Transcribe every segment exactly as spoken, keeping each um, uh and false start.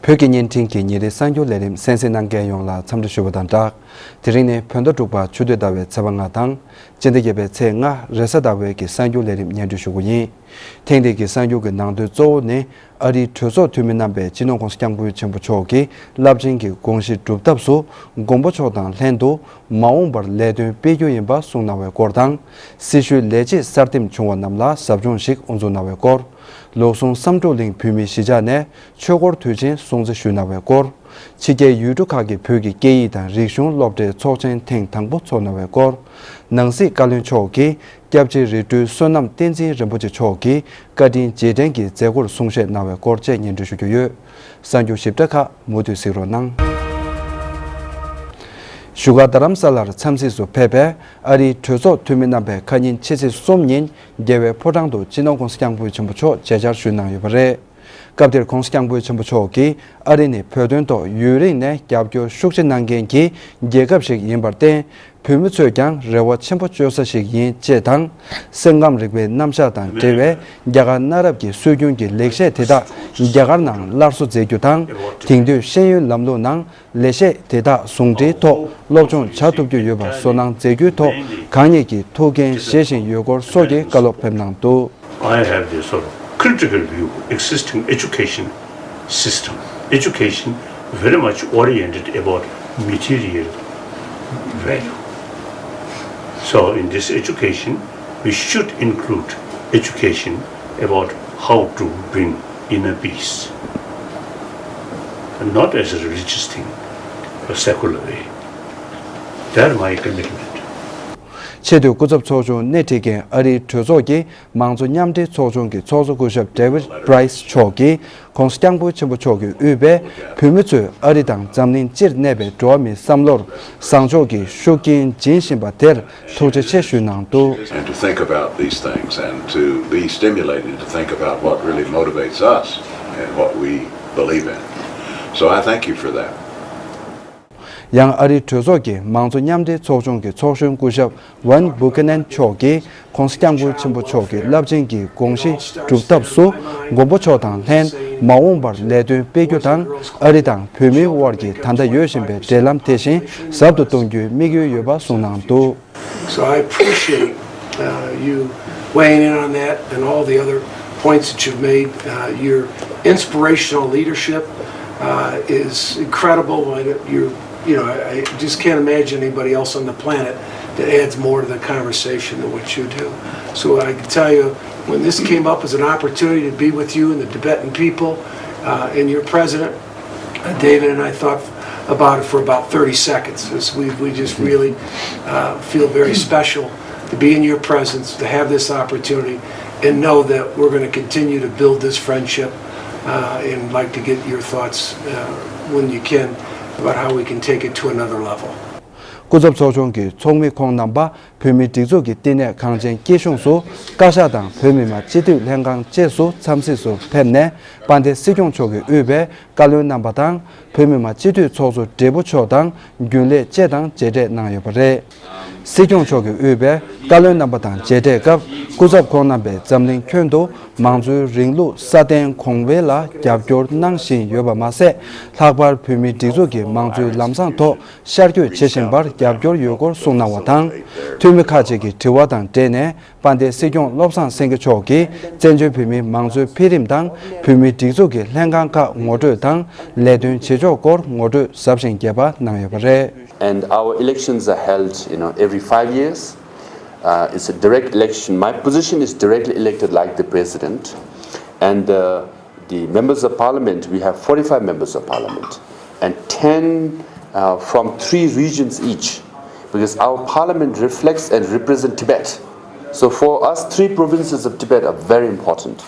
བོད་ཀྱི་བརྙན་འཕྲིན་གྱི་ཉིན་རེའི་གསར་འགྱུར་ལས་རིམ་གསན་གཟིགས་གནང་མཁན་ཡོངས་ལ་འཚམས་འདྲི་ཞུ་བ་དང་སྦྲགས། དེ་རིང་ནི་བོད་ཟླ་དྲུག་པ་ཆུ་སྟོད་ཟླ་བའི་ཚེས་པ་ལྔ་དང་། སྤྱི་ཟླ་བརྒྱད་པའི་ཚེས་ལྔ་རེས་གཟའ་ཟླ་བའི་གི་གསར་འགྱུར་ལས་རིམ་སྙན་སྒྲོན་ཞུ་རྒྱུ་ཡིན། ཐེངས་འདིའི་གི་གསར་འགྱུར་གྱི་ནང་དོན་གཙོ་བོ་ནི། ཨ་རིའི་གྲོས་ཚོགས་འཐུས་མི་རྣམ་པས་སྤྱི་ནོར་༸གོང་ས་༸སྐྱབས་མགོན་ཆེན་པོ་མཆོག་གི་རླབས་ཆེན་གྱི་དགོངས་གཞི་སྒྲུབ་ཐབས་སུ། མགོན་པོ་མཆོག་དང་ལྷན་དུ་མ་འོངས་པར་ལས་དོན་སྤེལ་རྒྱུ་ཡིན་པ་གསུངས་གནང་བའི་སྐོར་དང་། སྲི་ཞུའི་ལས་བྱེད་གསར་འདེམས་བྱུང་བ་རྣམས་ལ་ཟབ་སྦྱོང་ཞིག་དབུ་འཛུགས་གནང་བའི་སྐོར། ལུགས་ཟུང་བསམ་གྲུབ་གླིང་བོད་མིའི་གཞིས་ཆགས་ནས་ཆོས་འཁོར་དུས་ཆེན་སྲུང་བརྩི་ཞུས་གནང་བའི་སྐོར། ཕྱི་རྒྱལ་ཡུལ་གྲུ་ཁག་གི་བོད་ཀྱི་སྐད་ཡིག་དང་རིག་གཞུང་སློབ་གྲྭའི་ཚོགས་ཆེན་ཐེངས་དང་པོ་འཚོགས་གནང་བའི་སྐོར། ནང་སྲིད་བཀའ་བློན་མཆོག་གིས་སྐྱབས་རྗེ་རི་ཁྲོད་བསོད་ནམས་བསྟན་འཛིན་རིན་པོ་ཆེ་མཆོག་གི་བཀའ་དྲིན་རྗེས་དྲན་གྱི་མཛད་སྒོར་གསུང་བཤད་གནང་བའི་སྐོར་བཅས་སྙན་སྒྲོན་ཞུ་རྒྱུ་ཡོད། གསར་འགྱུར་ཞིབ་ཕྲ་ཁག་མུ་མཐུད་གཟིགས་རོགས་གནང་། བཞུགས་སྒར་རྡ་རམ་ས་ལར་འཚམས་གཟིགས་སུ་ཕེབས་པའི་ཨ་རིའི་གྲོས་ཚོགས་འཐུས་མི་རྣམ་པས་ཁ་ཉིན་ཕྱི་ཚེས་གསུམ་ཉིན་རྒྱལ་བའི་ཕོ་བྲང་དུ་སྤྱི་ནོར་༸གོང་ས་༸སྐྱབས་མགོན་ཆེན་པོ་མཆོག་མཇལ་བཅར་ཞུས་གནང་ཡོད་པ་རེད། སྐབས་དེར་༸གོང་ས་༸སྐྱབས་མགོན་ཆེན་པོ་མཆོག་གིས་ཨ་རི་ནི་བོད་དོན་ཐོག་ཡུན་རིང་ནས་རྒྱབ་སྐྱོར་ཤུགས་ཆེ་གནང་མཁན་གྱི་རྒྱལ་ཁབ་ཞིག་ཡིན་པར་བརྟེན། བོད་མི་ཚོས་ཀྱང་རེ་བ་ཆེན་པོ་བཅོལ་ས་ཞིག་ཡིན་ཅེས་དང་། སེམས་ཁམས་རིག་པའི་རྣམ་གཞག་དང་འབྲེལ་བའི་རྒྱ་གར་གནའ་རབས་ཀྱི་སྲོལ་རྒྱུན་གྱི་ལེགས་བཤད་དེ་དག་རྒྱ་གར་ནང་སླར་གསོ་མཛད་རྒྱུ་དང་། དེང་དུས་ཤེས་ཡོན་ལམ་ལུགས་ནང་ལེགས་བཤད་དེ་དག་ཟུང་འབྲེལ་ཐོག་སློབ་སྦྱོང་བྱ་ཐུབ་རྒྱུ་ཡོད་པ་བཟོ་གནང་མཛད་རྒྱུའི་ཐོག་གང་ཉིད་ཀྱིས་ཐུགས་འགན་བཞེས་བཞིན་ཡོད་སྐོར་སོགས་ཀྱི་བཀའ་སློབ་ཕེབས་གནང་འདུག། I have this sort of critical view existing education system. Education very much oriented about material value. So in this education, we should include education about how to bring inner peace, not as a religious thing, a secular way. That's my commitment. ཆེས་མཐོའི་སྐུ་ཚབ་ཚོགས་ཆུང་སྣེ་ཁྲིད་མཁན་ཨ་རིའི་གྲོས་ཚོགས་ཀྱི་མང་གཙོ་མཉམ་འབྲེལ་ཚོགས་ཆུང་གི་ཚོགས་གཙོ་སྐུ་ཞབས་David Price་མཆོག་གིས་༸གོང་ས་༸སྐྱབས་མགོན་ཆེན་པོ་མཆོག་གིས་དབུས་པའི་བོད་མི་ཚོས་ཨ་རི་དང་འཛམ་གླིང་སྤྱིར་གནས་པའི་འགྲོ་བ་མིའི་བསམ་བློར་བཟང་ཕྱོགས་ཀྱི་ཤུགས་རྐྱེན་སྦྱིན་བཞིན་པ་དེར་ཐུགས་རྗེ་ཆེ་ཞུས་གནང་འདུག། And to think about these things and to be stimulated to think about what really motivates us and what we believe in. So I thank you for that. ཡང་ཨ་རིའི་གྲོས་ཚོགས་ཀྱི་མང་གཙོ་མཉམ་འབྲེལ་ཚོགས་ཆུང་གི་ཚོགས་གཞོན་སྐུ་ཞབས་Vern Buchanan་མཆོག་གིས་༸གོང་ས་༸སྐྱབས་མགོན་ཆེན་པོ་མཆོག་གི་རླབས་ཆེན་གྱི་དགོངས་གཞི་སྒྲུབ་ཐབས་སུ་མགོན་པོ་མཆོག་དང་ལྷན་མ་འོངས་པར་ལས་དོན་སྤེལ་རྒྱུ་དང་ཨ་རི་དང་བོད་མིའི་དབར་གྱི་ད་ལྟ་ཡོད་བཞིན་པའི་འབྲེལ་ལམ་དེ་བཞིན་ཟབ་ཏུ་གཏོང་རྒྱུའི་དམིགས་ཡུལ་ཡོད་པ་གསུངས་གནང་འདུག། So I appreciate uh, you weighing in on that and all the other points that you've made. Uh, your inspirational leadership uh, is incredible. And you, you know, I, I just can't imagine anybody else on the planet that adds more to the conversation than what you do. So I can tell you, when this came up as an opportunity to be with you and the Tibetan people uh, and your president, uh, David and I thought about it for about thirty seconds. It's, we, we just really uh, feel very special to be in your presence, to have this opportunity, and know that we're going to continue to build this friendship uh, and like to get your thoughts uh, when you can about how we can take it to another level. སྐུ་ཚབ་ཚོགས་ཆུང་གི་ཚོགས་མི་ཁོང་རྣམ་པ་བོད་མིའི་སྒྲིག་འཛུགས་ཀྱི་བསྟི་གནས་གངས་ཅན་སྐྱིད་གཤོངས་སུ་བཀའ་ཤག་དང་བོད་མི་མང་སྤྱི་འཐུས་ལྷན་ཁང་བཅས་སུ་འཚམས་གཟིགས་སུ་ཕེབས་ནས་དཔལ་ལྡན་སྲིད་སྐྱོང་མཆོག་གིས་དབུས་པའི་བཀའ་བློན་རྣམ་པ་དང་བོད་མི་མང་སྤྱི་འཐུས་ཚོགས་གཙོ་སྦྲེལ་པོ་མཆོག་དང་རྒྱུན་ལས་བཅས་དང་མཇལ་འཕྲད་གནང་ཡོད་པ་རེད། སྲིད་སྐྱོང་མཆོག་གིས་དབུས་པའི་བཀའ་བློན་རྣམ་པ་དང་མཇལ་འཕྲད་སྐབས་སྐུ་ཚབ་ཁོང་རྣམ་པས་འཛམ་གླིང་ཁྱོན་དུ་མང་གཙོའི་རིང་ལུགས་སྲ་བརྟན་གོང་འཕེལ་ལ་རྒྱབ་སྐྱོར་གནང་བཞིན་ཡོད་པ་མ་ཟད། ལྷག་པར་བོད་མིའི་སྒྲིག་འཛུགས་ཀྱི་མང་གཙོའི་ལམ་བཟང་ཐོག་ཤར་བསྐྱོད་བྱེད་བཞིན་པར་རྒྱབ་སྐྱོར་ཡོད་སྐོར་གསུངས་གནང་བ་དང་། འཐུས་མི་ཁག་ཅིག་གི་དྲི་བ་དང་འབྲེལ་ནས་དཔལ་ལྡན་སྲིད་སྐྱོང་བློ་བཟང་སེང་གེ་མཆོག་གིས་བཙན་བྱོལ་བོད་མིའི་མང་གཙོའི་འཕེལ་རིམ་དང་བོད་མིའི་སྒྲིག་འཛུགས་ཀྱི་ལྷན་ཁང་ཁག་ངོ་སྤྲོད་དང་ལས་དོན་བྱེད་ཕྱོགས་སྐོར་ངོ་སྤྲོད་ཟབ་ཞིང་རྒྱས་པ་གནང་ཡོད་པ་རེད། And our elections are held, you know, every five years. Uh, it's a direct election. My position is directly elected like the president. And uh, the members of parliament, we have forty-five members of parliament and ten uh, from three regions each, because our parliament reflects and represents Tibet. So for us, three provinces of Tibet are very important.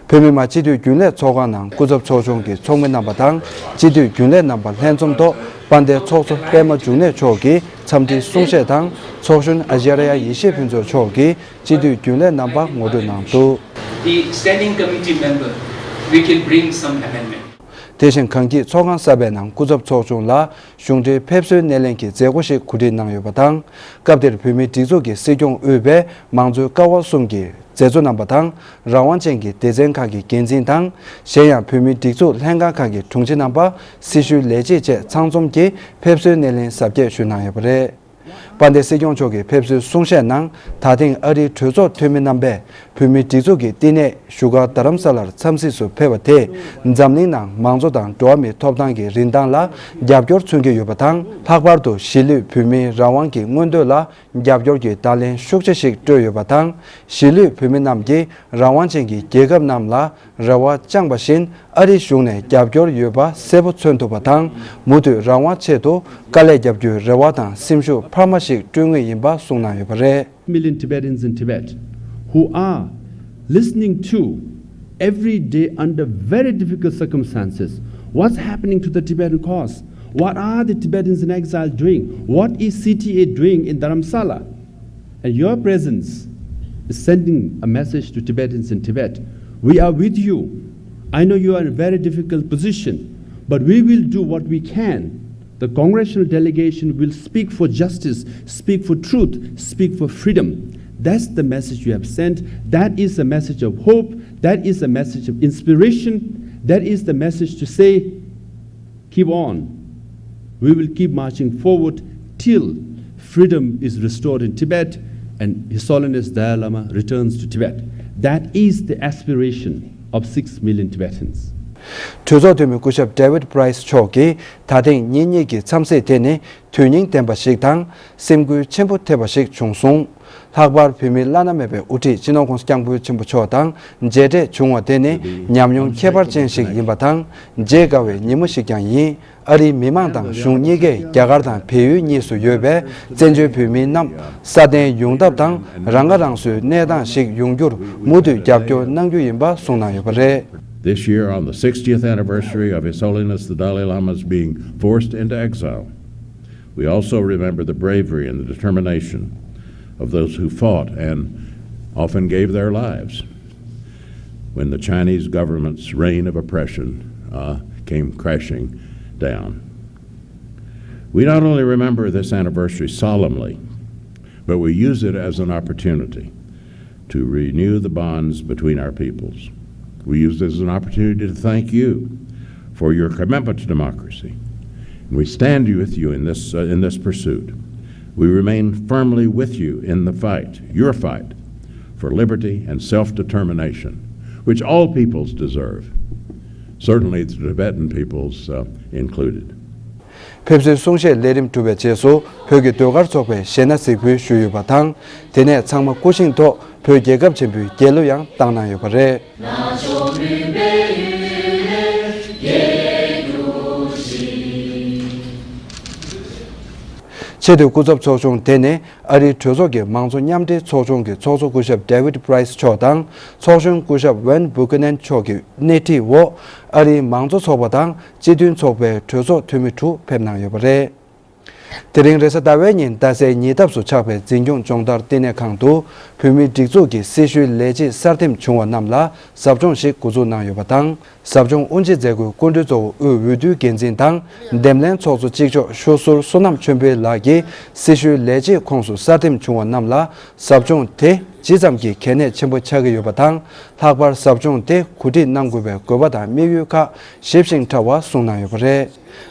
བོད་མི་མང་སྤྱི་འཐུས་རྒྱུན་ལས་ཚོགས་ཁང་ནང་སྐུ་ཚབ་ཚོགས་ཆུང་གི་ཚོགས་མི་རྣམ་པ་དང་སྤྱི་འཐུས་རྒྱུན་ལས་རྣམ་པ་ལྷན་འཛོམས་ཐོག་དཔལ་ལྡན་ཚོགས་གཙོ་པད་མ་འབྱུང་གནས་མཆོག་གིས་འཚམས་འདྲིའི་གསུང་བཤད་དང་ཚོགས་གཞོན་ཨ་ཅཱརྱ་ཡེ་ཤེས་ཕུན་ཚོགས་མཆོག་གིས་སྤྱི་འཐུས་རྒྱུན་ལས་རྣམ་པ་ངོ་སྤྲོད་གནང་འདུག། The standing committee member, we can bring some amendment. དེ་བཞིན་གངས་སྐྱིད་ཚོགས་ཁང་གསར་པའི་ནང་སྐུ་ཚབ་ཚོགས་ཆུང་ལ་གཞུང་འབྲེལ་ཕེབས་བསུའི་སྣེ་ལེན་གྱི་མཛད་སྒོ་ཞིག་གོ་སྒྲིག་གནང་ཡོད་པ་དང་། སྐབས་དེར་བོད་མིའི་སྒྲིག་འཛུགས་ཀྱི་སྲིད་སྐྱོང་དབུས་པའི་མང་གཙོའི་ཀ་བ་གསུམ་གྱི་ མཛད་གཙོ་རྣམ་པ་དང་། རང་དབང་ཅན་གྱི་སྡེ་ཚན་ཁག་གི་འགན་འཛིན་དང་། གཞན་ཡང་བོད་མིའི་སྒྲིག་འཛུགས་ལྷན་ཁང་ཁག་གི་དྲུང་ཆེ་རྣམ་པ། སྲི་ཞུའི་ལས་བྱེད་བཅས་ཚང་འཛོམས་ཀྱིས་ཕེབས་བསུའི་སྣེ་ལེན་གཟབ་རྒྱས་ཞུས་གནང་ཡོད་པ་རེད། དཔལ་ལྡན་སྲིད་སྐྱོང་མཆོག་གིས་ཕེབས་བསུའི་གསུང་བཤད་ནང་། ད་ཐེངས་ཨ་རིའི་གྲོས་ཚོགས་འཐུས་མི་རྣམ་པས་བོད་མིའི་སྒྲིག་འཛུགས་ཀྱི་བསྟི་གནས་བཞུགས་སྒར་རྡ་རམ་ས་ལར་འཚམས་གཟིགས་སུ་ཕེབས་པ་དེས། འཛམ་གླིང་ནང་མང་གཙོ་དང་འགྲོ་བ་མིའི་ཐོབ་ཐང་གི་རིན་ཐང་ལ་རྒྱབ་སྐྱོར་མཚོན་གྱི་ཡོད་པ་དང་། ལྷག་པར་དུ་གཞིས་ལུས་བོད་མིའི་རང་དབང་གི་མངོན་འདོད་ལ་རྒྱབ་སྐྱོར་གྱི་བརྡ་ལན་ཤུགས་ཆེ་ཞིག་སྤྲོད་ཡོད་པ་དང་། གཞིས་ལུས་བོད་མི་རྣམས་ཀྱིས་རང་དབང་ཅན་གྱི་རྒྱལ་ཁབ་རྣམས་ལ་རེ་བ་བཅངས་པ་བཞིན། ཨ་རིའི་གཞུང་ནས་རྒྱབ་སྐྱོར་ཡོད་པ་གསལ་པོ་མཚོན་ཐུབ་པ་དང་། མུ་མཐུད་རང་དབང་ཆེད་དུ་དཀའ་ལས་རྒྱབ་རྒྱུའི་རེ་བ་དང་སེམས་ཤུགས་འཕར་མ་ཞིག་སྤྲོད་མུས་ཡིན་པ་གསུངས་གནང་ཡོད་པ་རེད། Million Tibetans in Tibet who are listening to every day under very difficult circumstances. What's happening to the Tibetan cause? What are the Tibetans in exile doing? What is C T A doing in Dharamsala? And your presence is sending a message to Tibetans in Tibet. We are with you. I know you are in a very difficult position, but we will do what we can. The congressional delegation will speak for justice, speak for truth, speak for freedom. That's the message you have sent. That is the message of hope. That is the message of inspiration. That is the message to say, keep on. We will keep marching forward till freedom is restored in Tibet and His Holiness Dalai Lama returns to Tibet. That is the aspiration of six million Tibetans. གྲོས་ཚོགས་འཐུས་མི་སྐུ་ཞབས་David Price་མཆོག་གིས། ད་ཐེངས་ཉིན་གཉིས་ཀྱི་འཚམས་གཟིགས་དེ་ནི་དོན་སྙིང་ལྡན་པ་ཞིག་དང་། སེམས་འགུལ་ཆེན་པོ་ཐེབས་པ་ཞིག་བྱུང་སོང་། ལྷག་པར་བོད་མིའི་བླ་ན་མེད་པའི་དབུ་ཁྲིད་སྤྱི་ནོར་༸གོང་ས་༸སྐྱབས་མགོན་ཆེན་པོ་མཆོག་དང་མཇལ་འཕྲད་བྱུང་བ་དེ་ནི་ཉམས་མྱོང་ཁྱད་པར་ཅན་ཞིག་ཡིན་པ་དང་། བརྗེད་དཀའ་བའི་ཉིན་མོ་ཞིག་ཀྱང་ཡིན། ཨ་རིའི་མི་མང་དང་གཞུང་གཉིས་ཀས་རྒྱ་གར་དང་བལ་ཡུལ་གཉིས་སུ་ཡོད་པའི་བཙན་བྱོལ་བོད་མི་རྣམས་སྲ་བརྟན་ཡོང་ཐབས་དང་། རང་ཁ་རང་གསོའི་གནས་སྟངས་ཤིག་ཡོང་རྒྱུར་མུ་མཐུད་རྒྱབ་སྐྱོར་གནང་རྒྱུ་ཡིན་པ་གསུངས་གནང་ཡོད་པ་རེད། This year, on the sixtieth anniversary of His Holiness the Dalai Lama's being forced into exile, we also remember the bravery and the determination of those who fought and often gave their lives when the Chinese government's reign of oppression uh, came crashing down. We not only remember this anniversary solemnly, but we use it as an opportunity to renew the bonds between our peoples. We use this as an opportunity to thank you for your commitment to democracy. And we stand with you in this, uh, in this pursuit. We remain firmly with you in the fight, your fight, for liberty and self determination, which all peoples deserve, certainly the Tibetan peoples uh, included. ཕེབས་བསུའི་གསུང་བཤད་ལས་རིམ་གྲུབ་པའི་རྗེས་སུ། བོད་ཀྱི་ཟློས་གར་ཚོགས་པས་གཞས་སྣ་གཟིགས་འབུལ་ཞུས་ཡོད་པ་དང་། དེ་ནས་ཚང་མ་སྐུ་བཞེངས་ཐོག་བོད་རྒྱལ་ཁབ་ཆེན་པོའི་རྒྱལ་གླུ་ཡང་བཏང་གནང་ཡོད་པ་རེད། ཆེས་མཐོའི་སྐུ་ཚབ་ཚོགས་ཆུང་དེ་ནི། ཨ་རིའི་གྲོས་ཚོགས་ཀྱི་མང་གཙོ་མཉམ་འབྲེལ་ཚོགས་ཆུང་གི་ཚོགས་གཙོ་སྐུ་ཞབས་David Price་མཆོག་དང་། ཚོགས་གཞོན་སྐུ་ཞབས་Van Buchanan་མཆོག་གི་སྣེ་ཁྲིད་འོག་ཨ་རིའི་མང་གཙོ་ཚོགས་པ་དང་སྤྱི་མཐུན་ཚོགས་པའི་གྲོས་ཚོགས་འཐུས་མི་དྲུག་ཕེབས་གནང་ཡོད་པ་རེད། དེ་རིང་རེས་གཟའ་ཟླ་བའི་ཉིན་རྡ་སའི་ཉེ་འདབས་སུ་ཆགས་པའི་འཛིན་སྐྱོང་སྦྱོང་བརྡར་བསྟི་གནས་ཁང་དུ། བོད་མིའི་སྒྲིག་འཛུགས་ཀྱི་སྲི་ཞུའི་ལས་བྱེད་གསར་འདེམས་བྱུང་བ་རྣམས་ལ་ཟབ་སྦྱོང་ཞིག་འགོ་འཛུགས་གནང་ཡོད་པ་དང་། ཟབ་སྦྱོང་དབུ་འབྱེད་མཛད་སྒོའི་སྐུ་མགྲོན་གཙོ་བོ་དབུས་འོས་བསྡུའི་འགན་འཛིན་དང་། འདེམས་ལྷན་ཚོགས་གཙོ་གཅིག་ལྕོགས་ཤོ་ཟུར་བསོད་ནམས་ཆོས་འཕེལ་ལགས་ཀྱིས། སྲི་ཞུའི་ལས་བྱེད་ཁོངས་སུ་གསར་འདེམས་བྱུང་བ་རྣམས་ལ། ཟབ་སྦྱོང་དེ་ཇི་ཙམ་གྱིས་གལ་གནད་ཆེན་པོ་ཆགས་ཀྱི་ཡོད་པ་དང་། ལྷག་པར་ཟབ་སྦྱོང་དེ་གོ་སྒྲིག་གནང་དགོས་པའི་དགོས་པ་དང་དམིགས་ཡུལ་ཁག་ཞིབ་ཅིང་ཕྲ་བ་གསུངས་གནང་ཡོད་པ་རེད།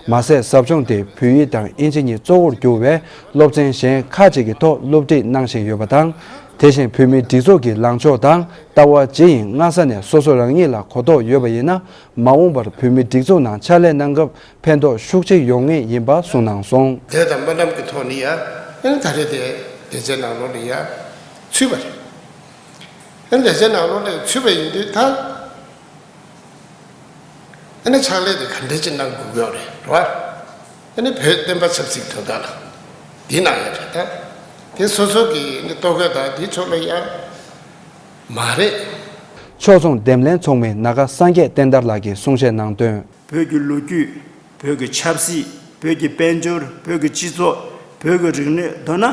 མ་ཟད། ཟབ་སྦྱོང་དེ་བོད་ཡིག་དང་དབྱིན་ཇི་གཉིས་གཙོ་བོར་གྱུར་བའི་སློབ་ཚན་གཞན་ཁག་ཅིག་གི་ཐོག་སློབ་ཁྲིད་གནང་བཞིན་ཡོད་པ་དང་། དེ་བཞིན་བོད་མིའི་སྒྲིག་འཛུགས་ཀྱི་ལངས་ཕྱོགས་དང་ལྟ་བ་ཇི་ཡིན་སྔ་ས་ནས་སོ་སོ་རང་ཉིད་ལ་གོ་རྟོགས་ཡོད་པ་ཡིན་ན། མ་འོངས་པར་བོད་མིའི་སྒྲིག་འཛུགས་ནང་ཕྱག་ལས་གནང་སྐབས་ཕན་ཐོགས་ཤུགས་ཆེ་ཡོང་ངེས་ཡིན་པ་གསུངས་གནང་སོང་། དད་དང་སྨོན་ལམ་གྱི་ཐོག་ནས་ཡ། ཨེ་ནི་ད་རེས་དེ་དེ་ཚོའི་ནང་ལོགས་ལ་ཡ་ཚུད་པ་རེད། ཨེ་ནི་དེ་ཚོའི་ནང་ལོགས་ལ་ཚུད་པ་ཡིན་དུས་ད། ཨ་ནི་ཕྱག་ལས་དེ་ག་འདྲ་ཅིག་གནང་དགོས་ཀྱི་ཡོད་རེད། རེད་བ། ཨ་ནི་བོད་བསྟན་པ་ཆབ་སྲིད་དོན་དག་ལ་འདི་གནང་ཡོད་རེད་ད། དེ་སོ་སོ་གི་ཨ་ནི་ལྟོ་གོས་དང་དེ་ཕྱོགས་ལ་ཡང་མ་རེད། ཕྱོགས་མཚུངས་འདེམས་ལྷན་ཚོགས་མི་ན་ག་སངས་རྒྱས་བསྟན་དར་ལགས་ཀྱིས་གསུང་བཤད་གནང་དོན། བོད་ཀྱི་ལོ་རྒྱུས། བོད་ཀྱི་ཆབ་སྲིད། བོད་ཀྱི་དཔལ་འབྱོར། བོད་ཀྱི་སྤྱི་ཚོགས། བོད་ཀྱི་རིག་གནས། མདོར་ན།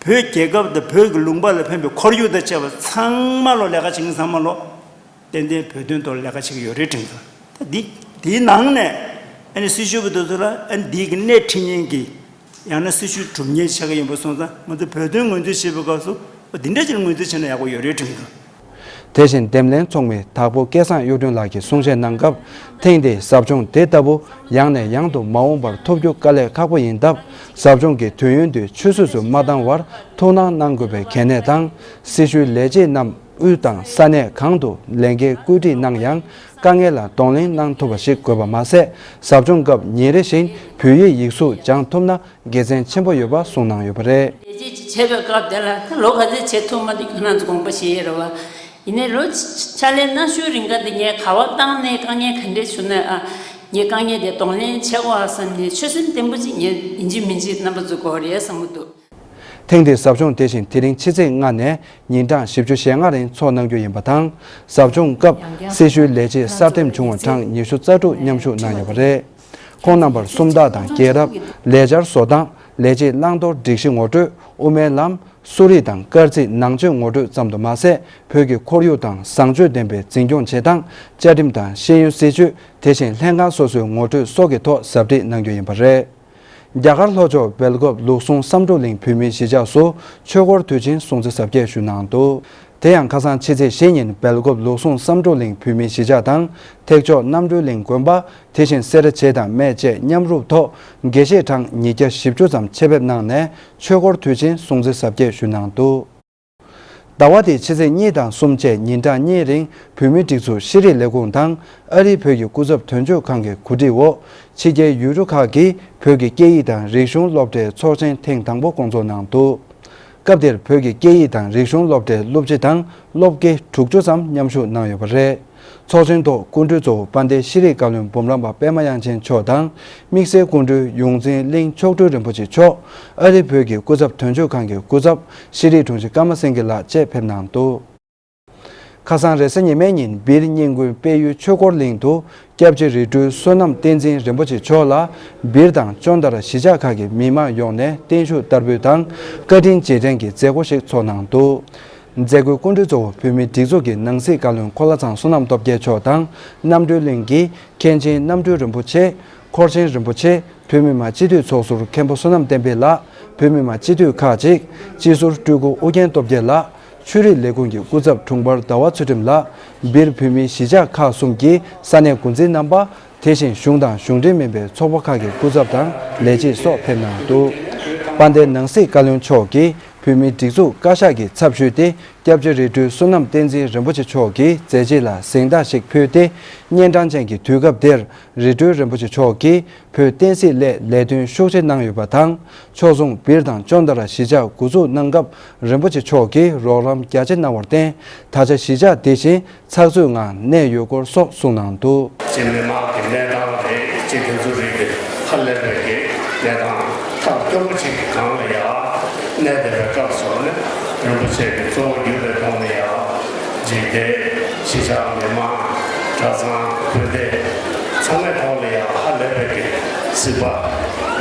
བོད་རྒྱལ་ཁབ་དང་བོད་ཀྱི་ལུང་པ་ལ་ཕན་པའི་ཁོར་ཡུག་དང་བཅས་པ་ཚང་མ་ལོ་ལས་ཀ་བྱེད་མཁན་ཚང་མ་ལོ། ཏན་ཏན་བོད་དོན་ཐོག་ལས་ཀ་བྱེད་ཀྱི་ཡོད་རེད་དྲན་སོང་། ད་འདི་འདིའི་ནང་ནས་ཨ་ནི་སྲི་ཞུ་བ་དེ་ཚོ་ལ་ཨ་ནི་འདི་གི་སྣེ་ཁྲིད་མཁན་གྱི་ཡང་ན་སྲི་ཞུ་སྒྲུབ་མཁན་ཆགས་ཀྱི་ཡིན་པ་སོང་ཙང་། ང་ཚོ་བོད་དོན་ངོས་འཛིན་བྱེད་པའི་སྐབས་སུ་འོ་འདི་འདྲ་ཅིག་ངོས་འཛིན་བྱས་ན་ཡག་པོ་ཡོད་རེད་དྲན་སོང་། དེ་བཞིན་འདེམས་ལྷན་ཚོགས་མི་དྭགས་པོ་སྐལ་བཟང་གཡུ་སྒྲོན་ལགས་ཀྱིས་གསུང་བཤད་གནང་སྐབས། ཐེངས་འདིའི་ཟབ་སྦྱོང་དེ་ལྟ་བུ་ཡང་ནས་ཡང་དུ་མ་འོངས་པར་ཐོབ་རྒྱུ་དཀའ་ལས་ཁག་པོ་ཡིན་སྟབས། ཟབ་སྦྱོང་གི་དུས་ཡུན་དེ་ཆུད་ཟོས་སུ་མ་བཏང་བར་ཐུགས་སྣང་གནང་དགོས་པའི་གལ་གནད་དང་། སྲི་ཞུའི་ལས་བྱེད་རྣམས་དབུས་དང་ས་གནས་གང་དུ་ལས་འགན་བཀོད་སྒྲིག་གནང་ཡང་། དཀའ་ངལ་ལ་གདོང་ལེན་གནང་ཐུབ་པ་ཞིག་དགོས་པ་མ་ཟད། ཟབ་སྦྱོང་སྐབས་ཉིན་རེ་བཞིན་བོད་ཡིག་ཡིག་གཟུགས་སྦྱང་ཐུབ་ན་དགེ་མཚན་ཆེན་པོ་ཡོད་པ་གསུངས་གནང་ཡོད་པ་རེད། ལས་བྱེད་ཅིག་བྱེད་པའི་སྐབས་དེ་ལ་ད་ལོ་ག་ཚོད་བྱེད་ཐུབ་མ་ཐུབ་ཁྱོད་རང་ཚོ་དགོངས་པ་བཞེས་ཡོད་རེད་བ། ཡིན་ནའི་ལོ་ཕྱག་ལས་གནང་ཤུལ་རིང་ག་དེ་ངས་ག་བ་བཏང་ནས་དཀའ་ངལ་ག་འདྲས་བྱུང་ན་ཨ། ངས་དཀའ་ངལ་དེ་གདོང་ལེན་བྱེད་དགོས་ཨ་བསམ་ནས་ཆོད་སེམས་བརྟན་པོ་ཅིག་ངས་ཡིན་གཅིག་མིན་གཅིག་རྣམ་པ་ཚོ་དགོས་རེད་བསམ་གྱི་འདུག། ཐེངས་འདིའི་ཟབ་སྦྱོང་དེ་བཞིན་དེ་རིང་ཕྱི་ཚེས་ལྔ་ནས་ཉིན་གྲངས་བཞི་བཅུ་ཞེ་ལྔ་རིང་འཚོགས་གནང་རྒྱུ་ཡིན་པ་དང་། ཟབ་སྦྱོང་སྐབས་སྲི་ཞུའི་ལས་བྱེད་གསར་འདེམས་བྱུང་བ་གྲངས་ཉི་ཤུ་རྩ་དྲུག་མཉམ་ཞུགས་གནང་ཡོད་པ་རེད། ཁོང་རྣམ་པར་སུམ་རྟགས་དང་རྒྱལ་རབས། ལས་འཆར་བཟོ་སྟངས། ལས་བྱེད་བླང་དོར་སྒྲིག་གཞི་ངོ་སྤྲོད། དབུ་མའི་ལམ། གསོ་རིག་དང་སྐར་རྩིས་ནང་ཆོས་ངོ་སྤྲོད་ཙམ་དུ་མ་ཟད། བོད་ཀྱི་ཁོར་ཡུག་དང་བཟང་སྤྱོད་ལྡན་པའི་འཛིན་སྐྱོང་བྱེད་སྟངས། བཅའ་ཁྲིམས་དང་ཤེས་ཡོན་སྲིད་བྱུས། དེ་བཞིན་ལྷན་ཁང་སོ་སོའི་ངོ་སྤྲོད་སོགས་ཀྱི་ཐོག་ཟབ་ཁྲིད་གནང་རྒྱུ་ཡིན་པ་རེད། རྒྱ་གར་ལྷོ་ཕྱོགས་སྦེལ་ཀོབ་ལུགས་ཟུང་བསམ་གྲུབ་གླིང་བོད་མིའི་གཞིས་ཆགས་སུ་ཆོས་འཁོར་དུས་ཆེན་སྲུང་བརྩི་གཟབ་རྒྱས་ཞུས་གནང་འདུག། དེ་ཡང་ཁ་སང་ཕྱི་ཚེས་བཞི་ཉིན་སྦེལ་ཀོབ་ལུགས་ཟུང་བསམ་གྲུབ་གླིང་བོད་མིའི་གཞིས་ཆགས་དང་། ཐེག་མཆོག་རྣམ་གྲོལ་གླིང་དགོན་པ། དེ་བཞིན་སེ་ར་བྱེས་དང་སྨད་བཅས་མཉམ་རུབ་ཐོག་དགེ་བཤེས་གྲངས་ཉིས་བརྒྱ་བཞི་བཅུ་ཙམ་ཆེད་ཕེབས་གནང་ནས་ཆོས་འཁོར་དུས་ཆེན་སྲུང་བརྩི་གཟབ་རྒྱས་ཞུས་གནང་འདུག། ཟླ་བ་འདིའི་ཕྱི་ཚེས་གཉིས་དང་གསུམ་བཅས་ཉིན་གྲངས་གཉིས་རིང་བོད་མིའི་སྒྲིག་འཛུགས་ཤེས་རིག་ལས་ཁུངས་དང་ཨ་རིའི་བོད་ཀྱི་སྐུ་ཚབ་དོན་གཅོད་ཁང་གི་གོ་སྒྲིག་འོག་ཕྱི་རྒྱལ་ཡུལ་གྲུ་ཁག་གི་བོད་ཀྱི་སྐད་ཡིག་དང་རིག་གཞུང་སློབ་གྲྭའི་ཚོགས་ཆེན་ཐེངས་དང་པོ་བསྐོང་ཚོགས་གནང་འདུག། སྐབས་དེར་བོད་ཀྱི་སྐད་ཡིག་དང་རིག་གཞུང་སློབ་གྲྭའི་སློབ་སྤྱི་དང་སློབ་དགེ་དྲུག་ཅུ་ཙམ་མཉམ་ཞུགས་གནང་ཡོད་པ་རེད། ཚོགས་ཆེན་ཐོག་སྐུ་མགྲོན་གཙོ་བོ་དཔལ་ལྡན་ཤེས་རིག་བཀའ་བློན་འབུམ་རམས་པ་པད་མ་དབྱངས་ཅན་མཆོག་དང་། དམིགས་བསལ་སྐུ་མགྲོན་ཡོངས་འཛིན་གླིང་མཆོག་སྤྲུལ་རིན་པོ་ཆེ་མཆོག། ཨ་རིའི་བོད་ཀྱི་སྐུ་ཚབ་དོན་གཅོད་ཁང་གི་སྐུ་ཚབ་ཤེས་རིག་དྲུང་ཆེ་ཀརྨ་སེང་གེ་ལགས་བཅས་ཕེབས་གནང་འདུག། ཁ་སང་རེས་གཟའ་ཉི་མའི་ཉིན་སྦིར་རྙིང་དགོན་དཔལ་ཡུལ་ཆོས་འཁོར་གླིང་དུ་སྐྱབས་རྗེ་རིག་སྤྲུལ་བསོད་ནམས་བསྟན་འཛིན་རིན་པོ་ཆེ་མཆོག་ལ་སྦིར་དང་ཅོན་ཏ་ར་གཞིས་ཆགས་ཁག་གི་མི་མང་ཡོངས་ནས་བརྟན་བཞུགས་བསྟར་འབུལ་དང་བཀའ་དྲིན་རྗེས་དྲན་གྱི་མཛད་སྒོ་ཞིག་ཚོགས་གནང་འདུག། མཛད་སྒོའི་སྐུ་མགྲོན་གཙོ་བོ་བོད་མིའི་སྒྲིག་འཛུགས་ཀྱི་ནང་སྲིད་བཀའ་བློན་འཁོར་ལོ་ཚང་བསོད་ནམས་སྟོབས་རྒྱལ་མཆོག་དང་། རྣམ་གྲོལ་གླིང་གི་མཁན་ཆེན་རྣམ་གྲོལ་རིན་པོ་ཆེ། འཁོར་ཆེན་རིན་པོ་ཆེ། བོད་མི་མང་སྤྱི་འཐུས་ཚོགས་ཟུར་མཁན་པོ་བསོད་ནམས་བསྟན་འཕེལ་ལགས། བོད་མི་མང་སྤྱི་འཐུས་ཁག་ཅིག། སྤྱི་ཟུར་སྤྲུལ་སྐུ་ཨུ་རྒྱན་སྟོབས་རྒྱལ་ལགས། ཆོས་རིག་ལས་ཁུངས་ཀྱི་སྐུ་ཚབ་དྲུང་འཕར་ཟླ་བ་ཚུལ་ཁྲིམས་ལགས། སྦིར་བོད་མིའི་གཞིས་ཆགས་ཁག་གསུམ་གྱི་ས་གནས་འགོ་འཛིན་རྣམ་པ། དེ་བཞིན་གཞུང་དང་གཞུང་འབྲེལ་མིན་པའི་ཚོགས་པ་ཁག་གི་སྐུ་ཚབ་དང་ལས་བྱེད་སོགས་ཕེབས་གནང་འདུག། དཔལ་ལྡན་ནང་སྲིད་བཀའ་བློན་མཆོག་གིས་བོད་མིའི་སྒྲིག་འཛུགས་བཀའ་ཤག་གི་ཚབ་ཞུས་ཏེ། སྐྱབས་རྗེ་རིག་སྤྲུལ་བསོད་ནམས་བསྟན་འཛིན་རིན་པོ་ཆེ་མཆོག་གི་མཛད་རྗེས་ལ་གཟེངས་རྟགས་ཤིག་ཕུལ་ཏེ། གཉན་འཕྲང་ཅན་གྱི་དུས་སྐབས་འདིར་རིག་སྤྲུལ་རིན་པོ་ཆེ་མཆོག་གིས་བོད་བསྟན་སྲིད་སླད་ལས་དོན་ཤུགས་ཆེ་གནང་ཡོད་པ་དང་། ཕྱོགས་མཚུངས་སྦིར་དང་ཅོན་ཏ་ར་གཞིས་ཆགས་འགོ་འཛུགས་གནང་སྐབས་རིན་པོ་ཆེ་མཆོག་གིས་རོགས་རམ་རྒྱ་ཆེ་གནང་བར་བརྟེན། ད་ཆ་གཞིས་ཆགས་འདི་བཞིན་ཚགས་ཚུད་ངང་གནས་ཡོད་སྐོར་སོགས་གསུངས་གནང་འདུག། སྤྱིར་མི་མང་གི་གནས་སྟངས་རེད། སྤྱིར་དེ་ཚོ་རིགས་དེ་ཧ་ལས་པའི་གི་གནས་སྟངས་ཐབས་སྐྱོ་པོ་ཅིག་གི་སྒང་ལ་ཡ་གནས་བསྡད་པའི་སྐབས་སུ་ནི་རིན་པོ་ཆེ་གི་གཙོ་བོ་གྱུར་པའི་ཐོག་ནས་ཡ་འཇིག་རྟེན་གཞིས་ཆགས་མི་མང་གྲྭ་ཚང་དགོན་སྡེ་ཚང་མའི་ཐོག་ལ་ཡ་ཧ་ལས་པའི་གི་གཟིགས་པ་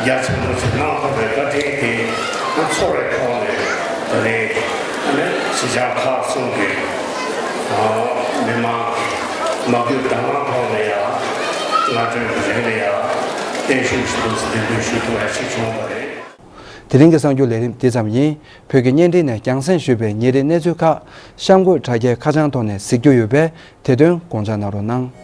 རྒྱ་ཆེན་པོ་ཅིག་གནང་ཐུབ་པའི་བཀའ་དྲིན་དེ་ཚོར་བའི་ཐོག་ནས་ད་རེས་ཨ་ནི་གཞིས་ཆགས་ཁག་གསུམ་གྱི་མི་མང་མ་བསྐུལ་དང་བླངས་ཐོག་ནས་ཡང་སྔ་གྲོས་ཀྱི་རིང་ལ་ཡང་བརྟན་བཞུགས་ཤིག་ཏུ་འདེགས་འབུལ་ཞུ་ཐུབ་པ་ཞིག་བྱུང་བ་རེད། དེ་རིང་གི་གསར་འགྱུར་ལས་རིམ་འདི་ཙམ་ཡིན། བོད་ཀྱི་བརྙན་འཕྲིན་ནས་རྒྱང་སྲིང་ཞུས་པའི་ཉིན་རེའི་གནས་ཚུལ་ཁག་གཤམ་འཁོད་དྲ་རྒྱའི་ཁ་བྱང་ཐོག་ནས་གཟིགས་རྒྱུ་ཡོད་པས། དེ་དོན་དགོངས་འཇགས་གནང་རོགས་གནང་།